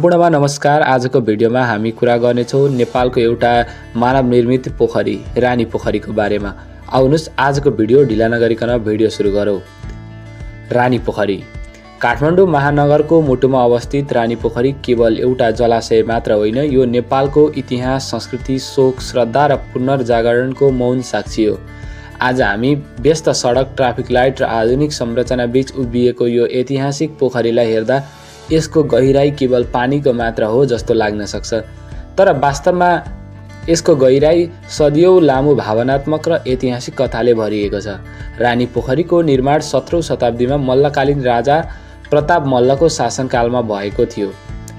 सम्पूर्णमा नमस्कार। आजको भिडियोमा हामी कुरा गर्नेछौँ नेपालको एउटा मानव निर्मित पोखरी रानी पोखरीको बारेमा। आउनुस् आजको भिडियो ढिला नगरिकन भिडियो सुरु गरौँ। रानी पोखरी काठमाडौँ महानगरको मुटुमा अवस्थित रानी पोखरी केवल एउटा जलाशय मात्र होइन, यो नेपालको इतिहास, संस्कृति, शोक, श्रद्धा र पुनर्जागरणको मौन साक्षी हो। आज हामी व्यस्त सडक, ट्राफिक लाइट र आधुनिक संरचना बीच उभिएको यो ऐतिहासिक पोखरीलाई हेर्दा यसको गहिराई केवल पानीको मात्र हो जस्तो लाग्न सक्छ, तर वास्तवमा यसको गहिराई सदियौं लामो भावनात्मक र ऐतिहासिक कथाले भरिएको छ। रानी पोखरीको निर्माण 17औं शताब्दीमा मल्लकालीन राजा प्रताप मल्लको शासनकालमा भएको थियो।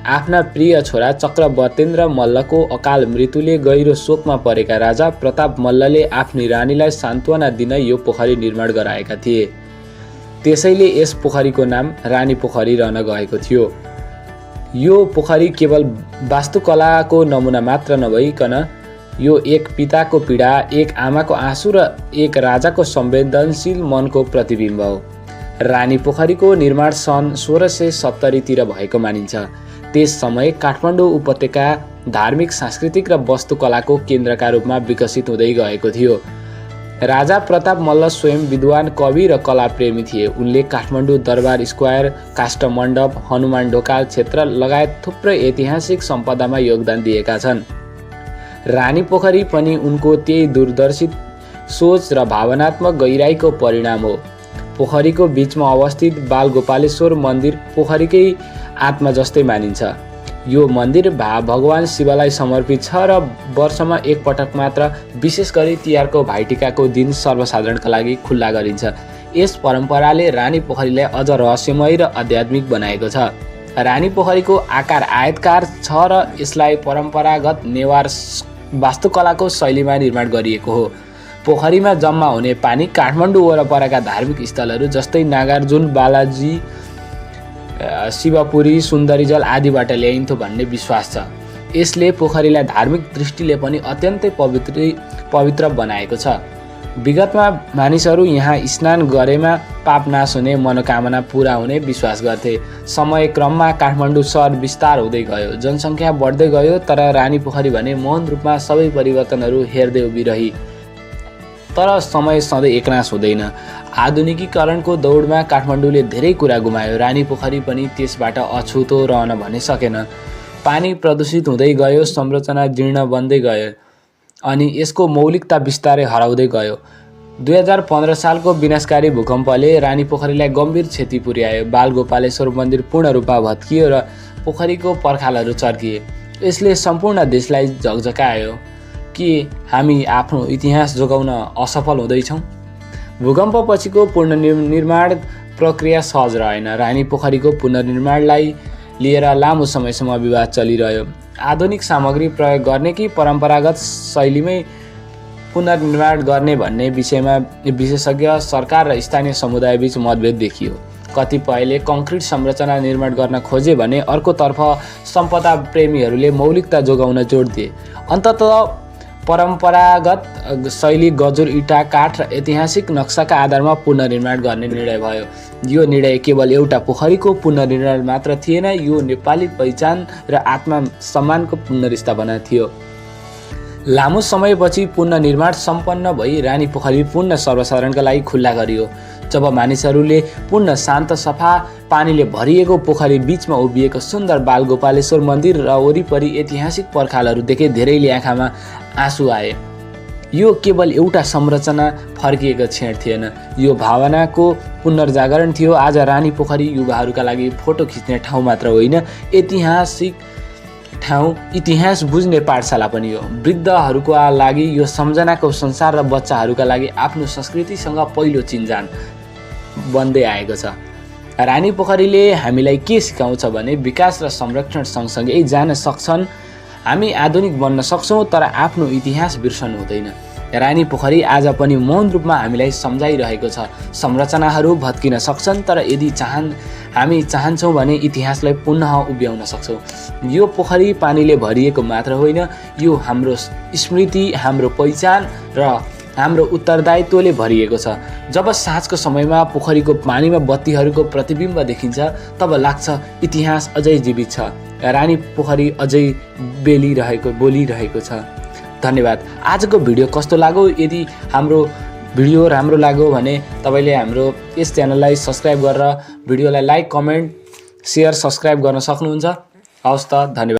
आफ्ना प्रिय छोरा चक्रवर्तेन्द्र मल्लको अकाल मृत्युले गहिरो शोकमा परेका राजा प्रताप मल्लले आफ्नी रानीलाई सान्त्वना दिन यो पोखरी निर्माण गराएका थिए। त्यसैले यस पोखरीको नाम रानी पोखरी रहन गएको थियो। यो पोखरी केवल वास्तुकलाको नमुना मात्र नभइकन यो एक पिताको पीडा, एक आमाको आँसु र एक राजाको संवेदनशील मनको प्रतिबिम्ब हो। रानी पोखरीको निर्माण सन् 1670 तिर भएको मानिन्छ। त्यस समय काठमाडौँ उपत्यका धार्मिक, सांस्कृतिक र वास्तुकलाको केन्द्रका रूपमा विकसित हुँदै गएको थियो। राजा प्रताप मल्ल स्वयं विद्वान, कवि र कला प्रेमी थिए। उनले काठमाडौँ दरबार स्क्वायर, काष्ठमण्डप, हनुमान ढोकाल क्षेत्र लगायत थुप्रै ऐतिहासिक सम्पदामा योगदान दिएका छन्। रानी पोखरी पनि उनको त्यही दूरदर्शी सोच र भावनात्मक गहिराईको परिणाम हो। पोखरीको बीचमा अवस्थित बालगोपालेश्वर मन्दिर पोखरीकै आत्मा जस्तै मानिन्छ। यो मन्दिर भगवान शिवलाई समर्पित छ र वर्षमा एक पटक मात्र, विशेष गरी तिहारको भाइटिकाको दिन सर्वसाधारणका लागि खुल्ला गरिन्छ। यस परम्पराले रानी पोखरीलाई अझ रहस्यमय र आध्यात्मिक बनाएको छ। रानी पोखरीको आकार आयतकार छ र यसलाई परम्परागत नेवार वास्तुकलाको शैलीमा निर्माण गरिएको हो। पोखरीमा जम्मा हुने पानी काठमाडौँ वरपरका धार्मिक स्थलहरू जस्तै नागार्जुन, बालाजी, शिवपुरी, सुन्दरीजल आदिबाट ल्याइन्थ्यो भन्ने विश्वास छ। यसले पोखरीलाई धार्मिक दृष्टिले पनि अत्यन्तै पवित्र बनाएको छ। विगतमा मानिसहरू यहाँ स्नान गरेमा पाप नाश हुने, मनोकामना पूरा हुने विश्वास गर्थे। समय क्रममा काठमाडौँ सहर विस्तार हुँदै गयो, जनसङ्ख्या बढ्दै गयो, तर रानी पोखरी भने मौन रूपमा सबै परिवर्तनहरू हेर्दै उभिरही। तर समय सधैँ एकनाश हुँदैन। आधुनिकीकरणको दौडमा काठमाडौँले धेरै कुरा गुमायो। रानी पोखरी पनि त्यसबाट अछुतो रहन भने सकेन। पानी प्रदूषित हुँदै गयो, संरचना जीर्ण बन्दै गयो अनि यसको मौलिकता बिस्तारै हराउँदै गयो। 2015 सालको विनाशकारी भूकम्पले रानी पोखरीलाई गम्भीर क्षति पुर्यायो। बालगोपालेश्वर मन्दिर पूर्ण रूपमा भत्कियो र पोखरीको पर्खालहरू चर्किए। यसले सम्पूर्ण देशलाई झकझकायो कि हामी आफ्नो इतिहास जोगाउन असफल हुँदैछौँ। भूकम्पपछिको पुनर्निर्माण प्रक्रिया सहज रहेन। रानी पोखरीको पुनर्निर्माणलाई लिएर लामो समयसम्म विवाद चलिरह्यो। आधुनिक सामग्री प्रयोग गर्ने कि परम्परागत शैलीमै पुनर्निर्माण गर्ने भन्ने विषयमा विशेषज्ञ, सरकार र स्थानीय समुदायबीच मतभेद देखियो। कतिपयले कङ्क्रिट संरचना निर्माण गर्न खोजे भने अर्कोतर्फ सम्पदा प्रेमीहरूले मौलिकता जोगाउन जोड दिए। अन्ततः परम्परागत शैली, गजुर, इँटा, काठ र ऐतिहासिक नक्साका आधारमा पुनर्निर्माण गर्ने निर्णय भयो। यो निर्णय केवल एउटा पोखरीको पुनर्निर्माण मात्र थिएन, यो नेपाली पहिचान र आत्मा सम्मानको पुनर्स्थापना थियो। लामो समयपछि पुनर्निर्माण सम्पन्न भई रानी पोखरी पुनः सर्वसाधारणका लागि खुल्ला गरियो। जब मानिसहरूले पुनः शान्त, सफा पानीले भरिएको पोखरी बीचमा उभिएको सुन्दर बालगोपालेश्वर मन्दिर र वरिपरि ऐतिहासिक पर्खालहरू देखे धेरैले आँखामा आँसु आए। यो केवल एउटा संरचना फर्किएको क्षण थिएन, यो भावनाको पुनर्जागरण थियो। आज रानी पोखरी युवाहरूका लागि फोटो खिच्ने ठाउँ मात्र होइन, ऐतिहासिक ठाउँ, इतिहास बुझ्ने पाठशाला पनि हो। वृद्धहरूका लागि यो सम्झनाको संसार र बच्चाहरूका लागि आफ्नो संस्कृतिसँग पहिलो चिन्जान बन्दै आएको छ। रानी पोखरीले हामीलाई के सिकाउँछ भने विकास र संरक्षण सँगसँगै जान सक्छन्। हामी आधुनिक बन्न सक्छौँ, तर आफ्नो इतिहास बिर्सनु हुँदैन। रानी पोखरी आज पनि मौन रूपमा हामीलाई सम्झाइरहेको छ। संरचनाहरू भत्किन सक्छन्, तर यदि हामी चाहन्छौँ भने इतिहासलाई पुनः उभ्याउन सक्छौँ। यो पोखरी पानीले भरिएको मात्र होइन, यो हाम्रो स्मृति, हाम्रो पहिचान र हाम्रो उत्तरदायित्वले भरिएको छ। जब साँझको समयमा पोखरीको पानीमा बत्तीहरूको प्रतिबिम्ब देखिन्छ तब लाग्छ इतिहास अझै जीवित छ, रानी पोखरी अझै बोलिरहेको छ। धन्यवाद। आजको भिडियो कस्तो लाग्यो? यदि हाम्रो भिडियो राम्रो लाग्यो भने तपाईले हाम्रो यस च्यानललाई सब्स्क्राइब गरेर भिडियोलाई लाइक, कमेन्ट, शेयर, सब्स्क्राइब गर्न सक्नुहुन्छ। हवस् त, धन्यवाद।